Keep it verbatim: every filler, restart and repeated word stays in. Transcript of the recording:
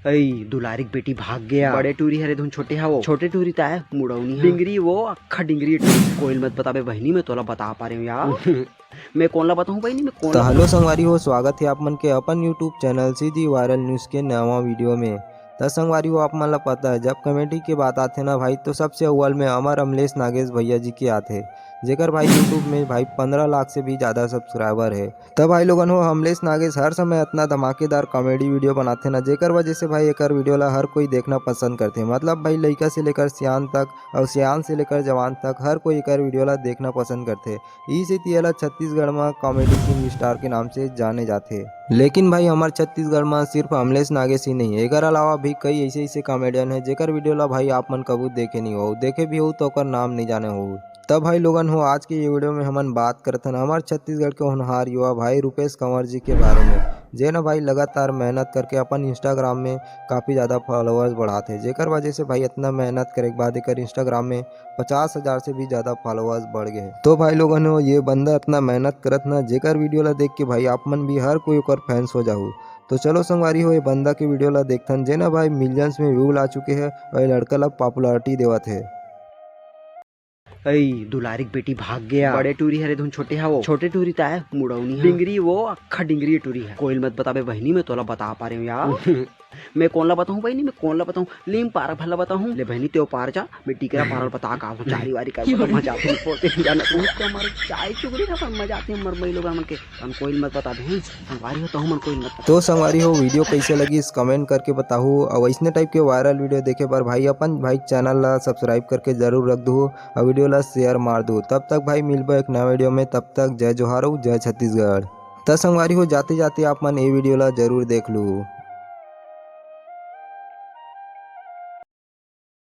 अई दुलारी के बेटी भाग गया। बड़े टूरी हरे धुन छोटे हवो। छोटे टूरी त आय मुड़ौनी हा। डिंगरी वो अक्खा डिंगरी टूरी। कोई ल मत बताबे बहिनी, मैं तोला बता पा रहे हूँ यार। मैं कोन ला बताऊँ बहिनी, मैं कोन तो ला हेलो संगवारी हो, स्वागत है आप मन के अपन YouTube चैनल सीधी वायरल न्यूज़ के नवा वीडियो में। त संगवारी हो, आप मन ला पता है, जब कॉमेडी के बात आथे ना भाई, तो सबसे अव्वल में अमर अमलेश नागेश भैया जी के आथे, जेकर भाई YouTube में भाई पंद्रह लाख से भी ज़्यादा सब्सक्राइबर है। त भाई लोगन हो, अमलेश नागेश हर समय इतना धमाकेदार कॉमेडी वीडियो बनाथे ना, जेकर वजह से भाई एकर वीडियो ला हर कोई देखना पसंद करथे। मतलब भाई, लइका से लेकर सियान तक और सियान से लेकर जवान तक हर कोई एकर वीडियो ला देखना पसंद करथे। इही सेती एला छत्तीसगढ़ म कॉमेडी किंग स्टार के नाम से जाने जाथे। लेकिन भाई, हमर छत्तीसगढ़ म सिर्फ अमलेश नागेश ही नहीं, एकर अलावा भी कई ऐसे ऐसे कॉमेडियन है, जेकर वीडियो ला भाई आप मन कभू देखे नहीं हो, देखे भी हो तो ओकर नाम नहीं जाने हो। तब भाई लोगन हो, आज के ये वीडियो में हमन बात करथन हमर छत्तीसगढ़ के होनहार युवा भाई रूपेश कंवर जी के बारे में, जे न भाई लगातार मेहनत करके अपन Instagram में काफ़ी ज़्यादा फॉलोअर्स बढ़ात हे, जेकर वजह से भाई इतना मेहनत करे के बाद एकर Instagram में पचास हज़ार से भी ज़्यादा फॉलोअर्स बढ़ गए हे। तो भाई लोगन हो, ये बंदा इतना मेहनत करत ना, जेकर वीडियो ला देख के भाई आप मन भी हर कोई ओकर फैंस हो जाहू। तो चलो संगवारी हो, ये बंदा के वीडियो ला देखथन, जेना भाई मिलियंस में व्यू ला चुके हे और ये लड़का ला पॉपुलैरिटी देवत हे। अई दुलारी के बेटी भाग गया। बड़े टूरी हरे धुन छोटे हवो। छोटे टूरी त आय मुड़ौनी हा। डिंगरी वो अक्खा डिंगरी टूरी है। कोई ल मत बताबे बहिनी, मैं तोला बता पा रहे हूँ यार। मैं कोन ला बताऊँ बहिनी, मैं कोन ला बताऊँ? लीम पारा भला बताऊँ। ले बहिनी, तें पार जा, मैं टिकरा पारा ल बता का हूँ, चारी वारी कर बता, मजा आथे, फोड़ते नहीं जाना। तू तो मर चाय चुगड़ी ना, पर मजा आथे, मर बई लोग मन के। हम कोई ल मत बता बहिन, संगवारी हो, तहू मन कोई ल मत बता। तो संगवारी हो, वीडियो कैसे लगिस, कमेंट करके बताहू, और ऐसने टाइप के वायरल वीडियो देखे बर भाई अपन भाई चैनल ला सब्सक्राइब करके जरूर रख दू, और वीडियो ला शेयर मार दू। तब तक भाई मिलबो एक नया वीडियो में, तब तक जय जोहार, जय छत्तीसगढ़। त संगवारी हो, जाते जाते आप मन ये वीडियो ला जरूर देख लू।